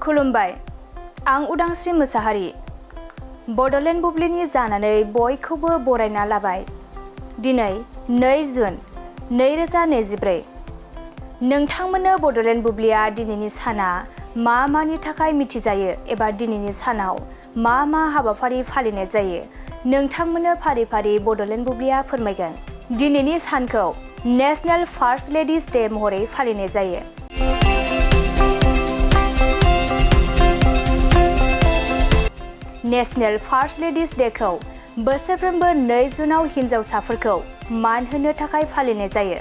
खुलुमबाय आं उदांस्रि मोसाहारि बड'लेण्ड बुब्लिनि जानानै बयखौबो बरायना लाबाय दिनै 2 जुन 2024 नोंथांमोननो बड'लेण्ड बुब्लिया दिनैनि साना मानि थाखाय मिथिजायो एबा दिनैनि सानाव मा हाबाफारि फालिनाय जायो नोंथांमोननो फारि फारि बड'लेण्ड बुब्लिया फोरमायगोन। दिनैनि सानखौ नेशनेल फार्स्ट लेडिज डे महरै फालिनाय जायो। नेशनेल फार्स्ट लेडिज डेखौ बोसोरफ्रोमबो 2 जुनाव हिन्जावसाफोरखौ मान होनो थाखाय फालिनाय जायो।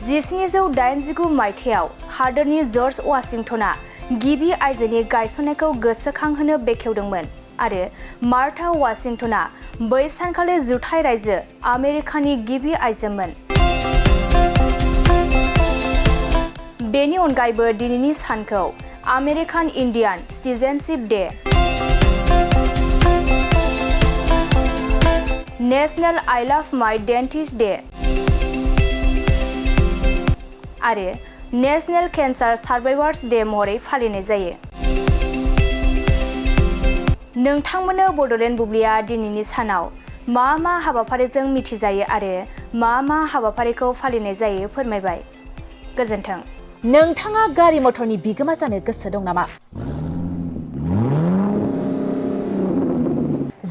1789 मायथाइयाव हादोरनि जर्ज वाशिंटना गिबि आइजोनि गायसननायखौ गोसोखांहोनो बेखेवदोंमोन आरो मार्था वाशिंटना बै सानखालि जुथाइ रायजो आमेरिकानि गिबि आइजोमोन। बेनि अनगायैबो दिनैनि सानखौ American Indian citizenship day, national I love my dentist day आरो नेशनेल केन्सार सार्भाइभार्स डे महरै फालिनाय जायो। नोंथांमोननो बड'लेण्ड बुब्लिया दिनैनि सानाव मा हाबाफारिजों मिथिजायो आरो मा हाबाफारिखौ फालिनाय जायो फोरमायबाय। गोजोन्थों। नोंथाङा गारि मटरनि बिगोमा जानो गोसो दं नामा?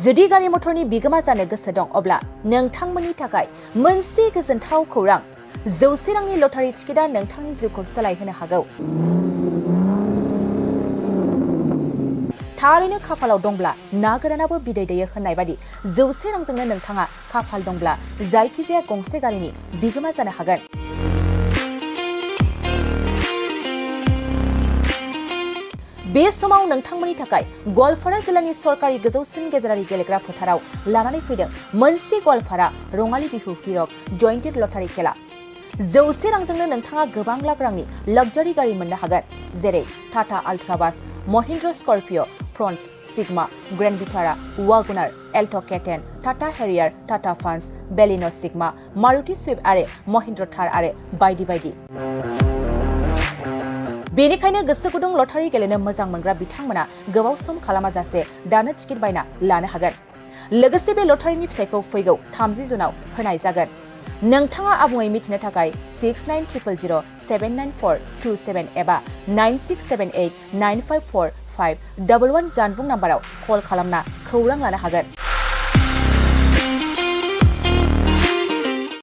जुदि गारि मटरनि बिगोमा जानो गोसो दं अब्ला नोंथांमोननि थाखाय मोनसे गोजोनथाव खौरां, 100 रांनि लटारि टिकेटआ नोंथांनि जिउखौ सोलायहोनो हागौ। थारैनो खाफालाव दंब्ला ना गोरानाबो बिदै दैयो होननाय बादि 100 रांजोंनो नोंथाङा खाफाल दंब्ला जायखिजाया गंसे गारिनि बिगोमा जानो हागोन। बे समाव नोंथांमोननि थाखाय गवालपारा जिल्लानि सरकारि गोजौसिन गेजेरारि गेलेग्रा फोथाराव लानानै फैदों मोनसे गवालपारा रङाली बिहु हिरक जइन्टेड लटारि खेला। 100 रांजोंनो नोंथाङा गोबां लाख रांनि लाक्जारि गारि मोननो हागोन, जेरै Tata Ultra bus, Mahindra Scorpio', Fronx, Sigma, Grand Vitara, WagonR, Alto' K ten, Tata Harrier, Tata Punch, Baleno' Sigma, Maruti Swift आरो महिन्द्र थार आरो बायदि बायदि। बेनिखायनो गोसो गुदुं लटारि गेलेनो मोजां मोनग्रा बिथांमोना गोबाव सम खालामाजासे दानो टिकेट बायना लानो हागोन। लोगोसे बे लटारिनि फिथाइखौ फैगौ 30 जुनाव होनाय जागोन। नोंथाङा आबुङै मिथिनो थाखाय 6900079427 एबा 9678954511 जानबुं नाम्बाराव कल खालामना खौरां लानो हागोन।